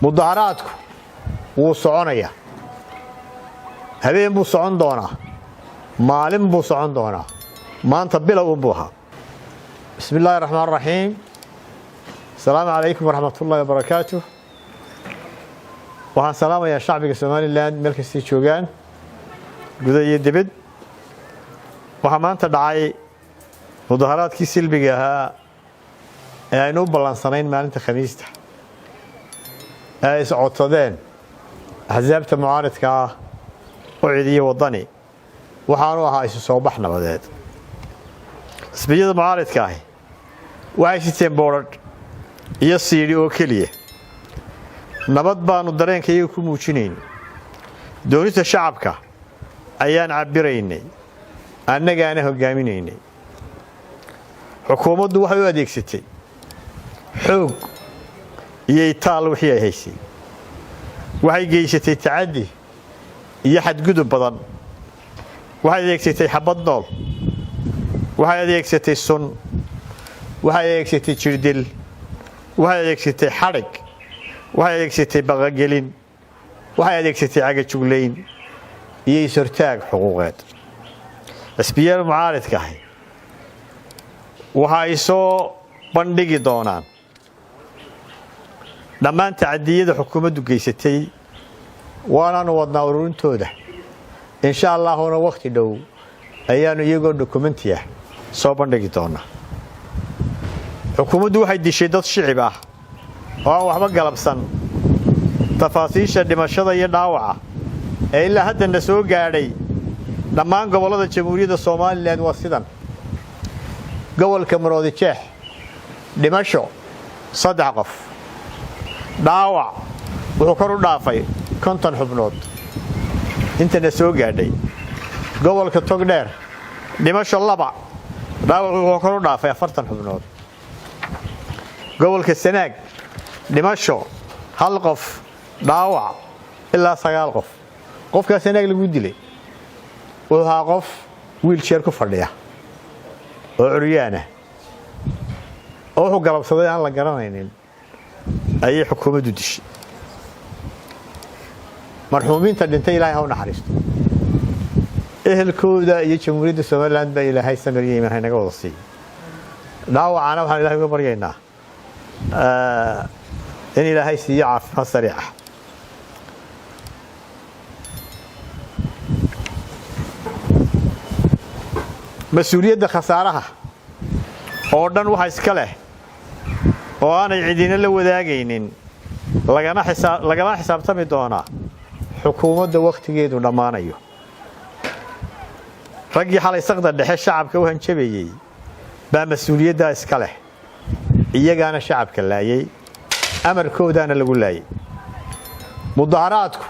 Mudaharaadku wuu soconayaa, habeen buu socon doonaa, maalin buu socon doonaa. Maanta bilow unbuu ahaa. Bismi illaahi raxmaan raxiim. Asalaamu calaykum waraxmat ullahi wabarakaatu. Waxaan salaamayaa shacbiga Somaliland meel kastay joogaan, guda iyo dibid. Waxaa maanta dhacay mudaharaadkii silmiga ahaa ee aynu u ballansanayn maalinta Khamiista, ee ay iscodsadeen axsaabta mucaaridka ah, UCID iyo Waddani. Waxaanu ahaa isu soo bax nabadeed. Xisbiyada mucaaridka ahi waxay siteen boodhadh iyo siidhi oo keliya. Nabad baanu dareenka iyaga ku muujinayn, doonista shacabka ayaan cabbiraynay, annagaana hoggaaminaynay. Xukuumaddu waxay u adeegsatay xoog iyo itaal wixii ay haysay. Waxay geysatay tacaddi iyo xadgudub badan. Waxay adeegsatay xabad nool, waxay adeegsatay sun, waxay adeegsatay jirdil, waxay adeegsatay xadhig, waxay adeegsatay baqagelin, waxay adeegsatay cagajuglayn iyo is-hortaag xuquuqeed. Xisbiyada mucaaridka ahi waxa ay soo bandhigi doonaan dhammaan tacadiyada xukuumaddu geysatay, waanaanu wadnaa ururintooda. Insha Allahuna wakhti dhow ayaanu iyagoo document ah soo bandhigi doonaa. Xukuumaddu waxay dishay dad shicib ah oo aan waxba galabsan. Tafaasiisha dhimashada iyo dhaawaca ee ilaa haddana soo gaadhay dhammaan gobollada Jamhuuriyadda Somaliland waa sidan: gobolka Maroodi Jeex, dhimasho 3 qof, dhaawac wuxuu kor u dhaafay 50 xubnood intana soo gaadhay. Gobolka Togdheer, dhimasho 2, dhaawac wuxuu kor u dhaafay 40 xubnood. Gobolka Sanaag, dhimasho 1 qof, dhaawac ilaa 9 qof. Qofkaa Sanaag lagu dilay wuxuu ahaa qof wheelchair ku fadhiya oo curyaana, oo wuxuu galabsaday aan la garanaynin ayay xukuumaddu dishay. Marxuumiinta dhintay Ilaahay ha u naxariisto, ehelkooda iyo Jamhuuriyadda Somaliland baa Ilaahay samir iyo iimaan haynaga wada siiyo. Dhaawacana waxaan Ilahay uga baryaynaa in Ilaahay siiyo caafimaad sariic ah. Mas-uuliyadda khasaaraha oo dhan waxa iska leh oo aanay cidina la wadaagaynin, lagala xisaabtami doonaa xukuumadda wakhtigeedu dhammaanayo. Raggii xalay saqda dhexe shacabka u hanjabayey baa mas-uuliyaddaa iska leh, iyagaana shacabka laayay, amarkoodaana lagu laayay. Mudaharaadku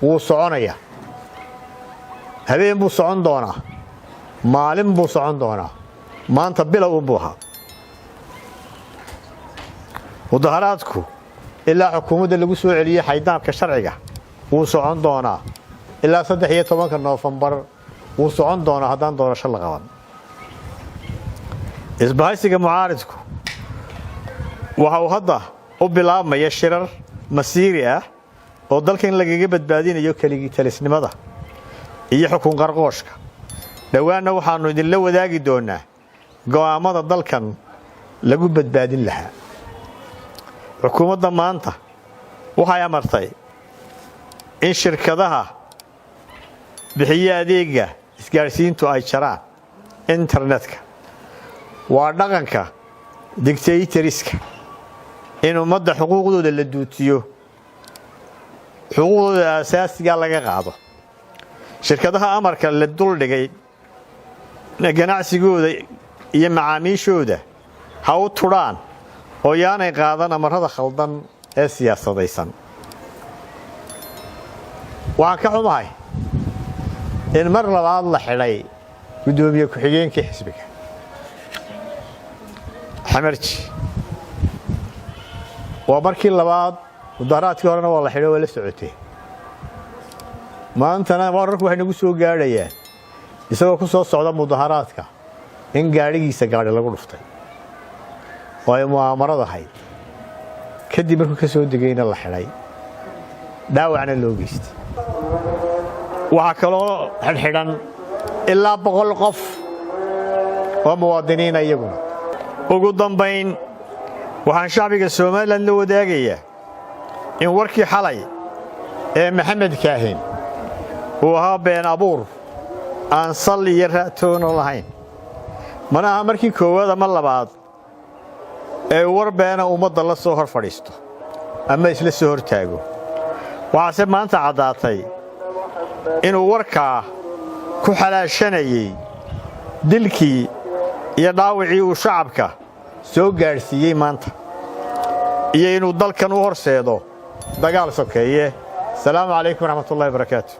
wuu soconayaa, habeen buu socon doonaa, maalin buu socon doonaa. Maanta bilow unbuu ahaa. Mudaharaadku ilaa xukuumadda lagu soo celiyey xaydaamka sharciga wuu socon doonaa, ilaa 13-ka Noofembar wuu socon doonaa haddaan doorasho la qaban. Isbahaysiga mucaaridku waxa uu hadda u bilaabmaya shirar masiiri ah oo dalkan lagaga badbaadinayo keligii talisnimada iyo xukun qarqooshka. Dhowaanna waxaannu idinla wadaagi doonaa go'aammada dalkan lagu badbaadin lahaa. Xukuumadda maanta waxay amartay in shirkadaha bixiye adeega isgaadhsiintu ay jaraan internetka. Waa dhaqanka dictatoriska in ummadda xuquuqdooda la duutiyo, xuquuqdooda asaasiga laga qaado. Shirkadaha amarka la duldhigay ganacsigooda iyo macaamiishooda ha u tudhaan oo yaanay qaadan amarada khaldan ee siyaasadaysan. Waxaan ka xumahay in mar labaad la xidhay guddoomiye ku-xigeenkii xisbiga, Xamarji. Waa markii labaad. Mudaharaadkii horena waa la xidhay, waa la socotay. Maantana wararku waxay nagu soo gaadhayaan isagoo ku soo socda mudaharaadka in gaadhigiisa gaadhi lagu dhuftay oo ay mu'aamarad ahayd. Kadib markuu ka soo degayna la xidhay, dhaawacna loo geystay. Waxaa kaloo xidhxidhan ilaa 100 qof oo muwaadiniina iyaguna. Ugu dambayn, waxaan shacbiga Somaliland la wadaagayaa in warkii xalay ee Maxamed Kaahin uu ahaa been abuur aan sal iyo ra'toono lahayn. Mana aha markii koowaad ama labaad ee war beena ummadda la soo hor fadhiisto ama isla soo hor taago. Waxaase maanta caddaatay inuu warkaa ku xalaashanayey dilkii iyo dhaawicii uu shacabka soo gaadhsiiyey maanta iyo inuu dalkan u horseedo dagaal sokeeye. Asalaamu calaykum waraxmatullahi barakaatu.